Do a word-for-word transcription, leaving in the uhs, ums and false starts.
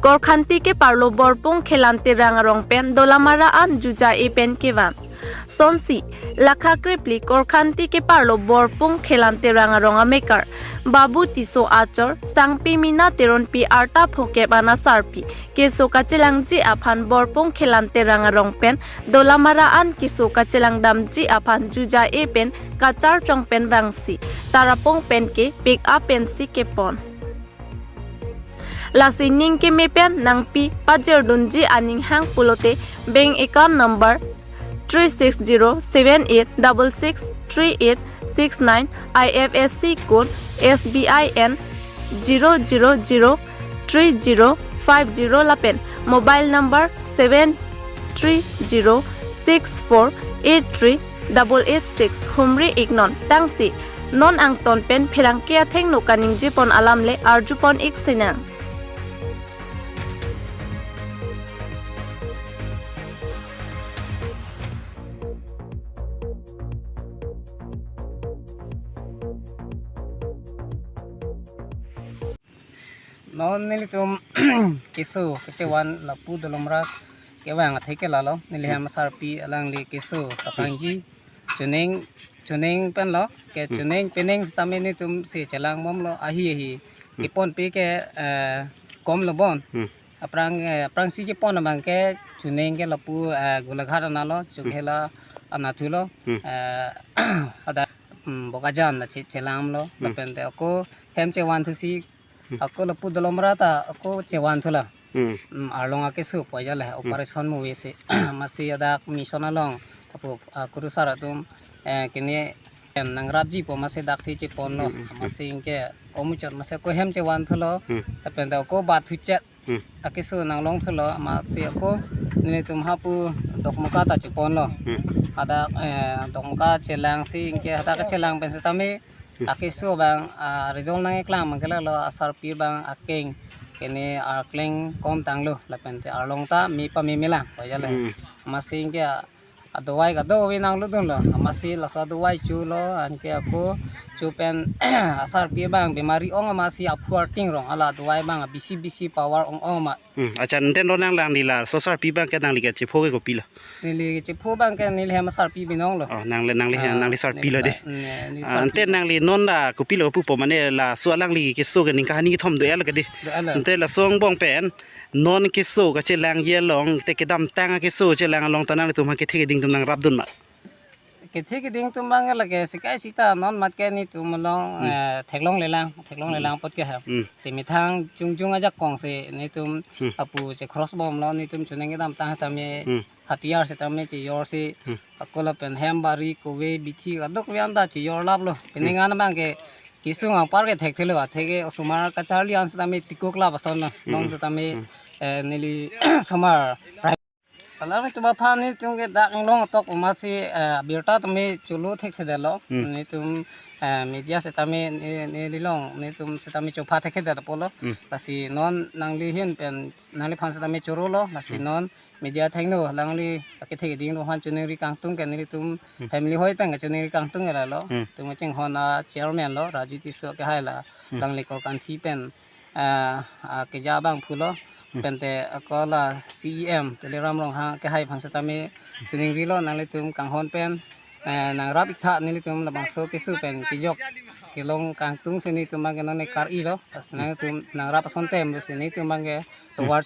Korkanthi keparlo Borpung Khelan Terang arong pen Dolamara an juja-e pen kevan. Sonsi, lakha krepli Korkanthi keparlo Borpung Khelan Terang arong amekar Babu Tisso achor Sangpi Mina Teronpi arta phokep an asarpi keso kachelangji aphan Borpung Khelan Terang arong pen Dolamara an keso kachelangdamji aphan juja-e pen kacharchong pen vangsi Tarapung pen ke pick up pensi kepon. Lasi ning keme pen nangpi pajirdunji aning hang pulote bank account number three six zero seven eight double six three eight six nine, I F S C code S B I N zero zero zero three zero five zero lapen mobile number seven three zero six four eight three double eight six humri iknon. Tangte non angton pen pherangke athengno kaningjepon alam le arjupon ik sinang. Non nelitum keso kachevan lapu Dolamara kevang athe ke lalo, neli hem asarpi alangli keso kapangji, chuning, chuning penlo ke, chuning pening sitame netum si chelang bomlo, ahi ahi. Kepon pe ke, eh, kom lo bon. Aphrang, eh, aphrangsi kepon abang ke chuning ke lapu, eh, Golaghat analo, Chokhela anathulo, eh, ada, mm, Bokajan na che-, chelang lo, lapen te ako hem chevan thusi, ako lapu Dolamara ta ako chevan thulo. Mm, arlong akeso poja le, operation muve si. Masi adak mission along apu, ah, kurusar atum, eh, kini, em, nangrapji pu masi daksi cheponlo. Masi ke komuchot masi ako hem chevan thulo. Lapen te ako bat thuchet. Akeso nanglong thulo, masi ako nelitum hapu Dokmoka ta cheponlo. Hadak, eh, Dokmoka chelangsi ke hadak chelang pen sitame akeso abang, ah, result nangkeklang abang ke lalo asarpi abang akeng kene arkleng kom tanglo lapen te arlong ta me pame melang poja le. Masi ke adawai kadokave nanglutdunlo, masi laso adawai chulo, anke ako chu pen asarpi abang bemari ong masi aphu arting rong ala adawai abang bisi bisi power ong ong ma. Hmm, acha, ante non nanglang di laso asarpi abang ke nangli kachepho ke kopilo? Neli kachepho abang ke neli hem asarpi binong lo. Oh, nangli, nangli hem, ah, nangli sarpi neli lo de. Ba-, ne-, neli ah, sarpi ante lo. Nangli non la kopilo pupo mane laso alangli keso ke ningkan hini kethom do-el ke de. Do-el. Ante laso angbong pen non keso kachelangji along te kedamtang akeso chelang along ta nanglitum ha kethe keding atum nangrapdun ma? Kethe keding atum abang lake sekai sita non mat ke netum along, eh, theklonglelang, theklonglelang apot ke ha. Hmm. Si methang chungjung ajakong si netum apu che cross bomlo, netum chuning kedamtang tame hatiyar sitame chejor si, ako lapen hem bari kove bithi kadokave anta chejor laplo. Pining an abang ke kesung anpar ke thekthelo, atheke osomar kacharli an sitame tikuk lap ason lo. Non sitame, eh, neli osomar. Alanglitum aphan netum ke dak inglong atok masi, eh, birta tame cholo thekthedetlo. Netum, eh, media sitame ne, nelilong netum sitame chopha thekthedet apotlo. Lasi non nangli ahin pen nangliphan sitame chorolo. Lasi non media athengno alangli akethe keding atum aphan choningri kangtung ke nelitum family hoi pen kachoningri kangtung ke lalo. Tum kachinghon a chairman lo Raju Tisso kehai la alangli Korkanthi pen, ah, ah, keja abang phulo. Pen te ako la C E M Tuliram Ronghang kehai aphan sitame choningrilo nanglitum kanghon pen, eh, nangrap iktha nelitum labangso keso pen kejok kelong kangtung si netum abang ke nonne kar-ilo. Pas nangtum nangrap ason tem si netum abang ke tovar